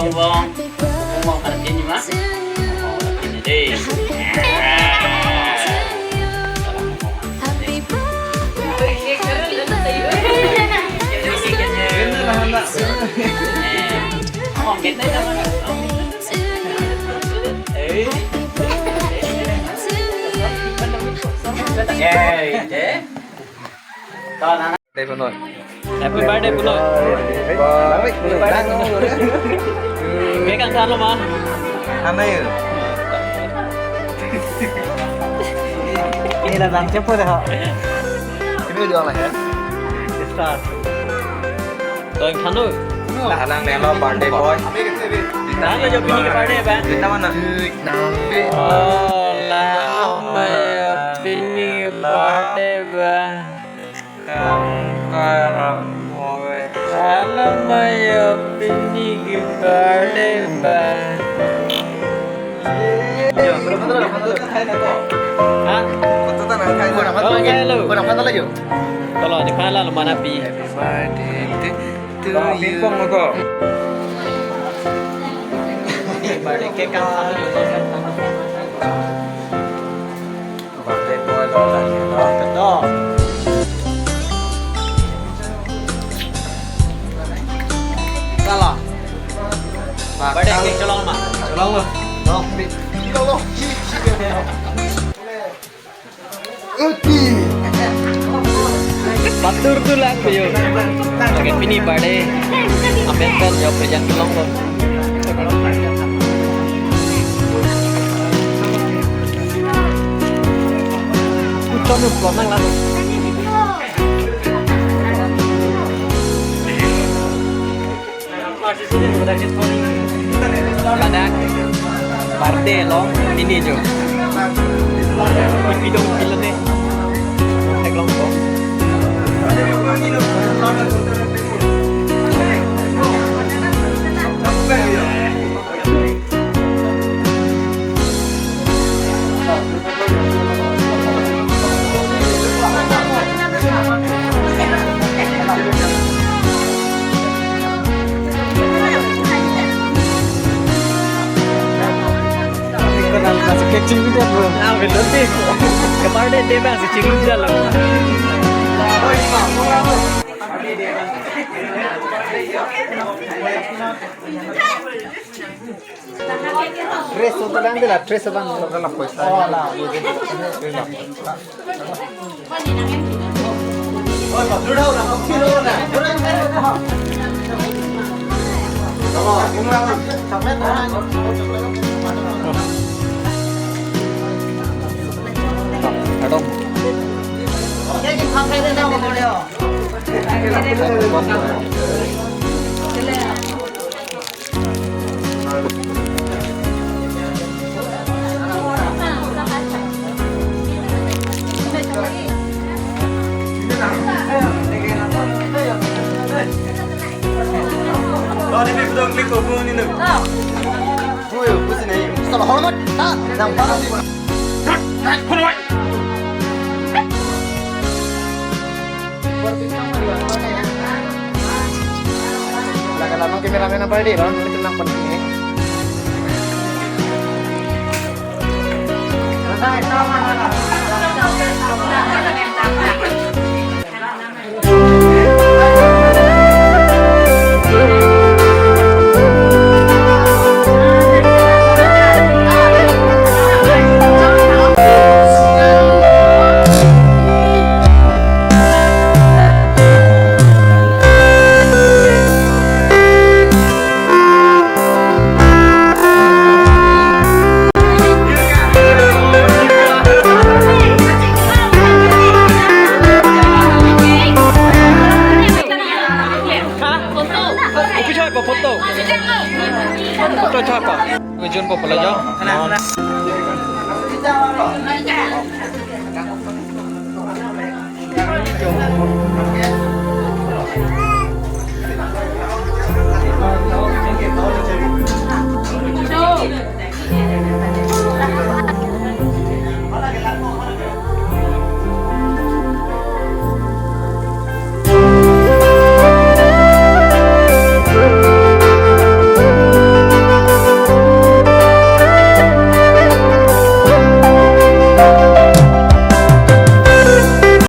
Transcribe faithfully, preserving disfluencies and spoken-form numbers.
Bong, bong, bong, arti ni ma? Dei. Happy birthday, Punoi. Happy birthday, Punoi. Cake ang thanlo ma? Ano yun? Ini lah bang cepo deh, ho. Ini udah lah ya. Start. To ang thanlo. Lah, lang deh lo, birthday boy. Thanlo jo pini ke birthday ba? Kita mana? Oh, lah, oh, pini ke birthday ba? Alam ayo pini ke birthday ba. Ha? Oh, hello. Kalau di pala lo mana pi. Happy birthday to you. Birthday cake kan. Birthday boy lo lagi lo. Betul. Salah. Birthday cake cholong ma? Cholong lo. Cholong, bi. Cholong. Uti. Patur tulang yo. Oke, pini birthday. Amen kan yo present cholong lo. Ucon uplon nang lalu. Ladak birthday along pini jo. Ipi dong pilo ne. Theklong ko. Masih kecil gitu, bro. Ah, belum sih. Kemarin dia masih kecil gitu loh. Tres so tadang de la, tres so bang. Total la poisa. Oh, la. Adong. Lagi lama kameramen apa di bang? Ini tenang penting ini. Photo. Photo. Photo chapa. Ujun po pala jo.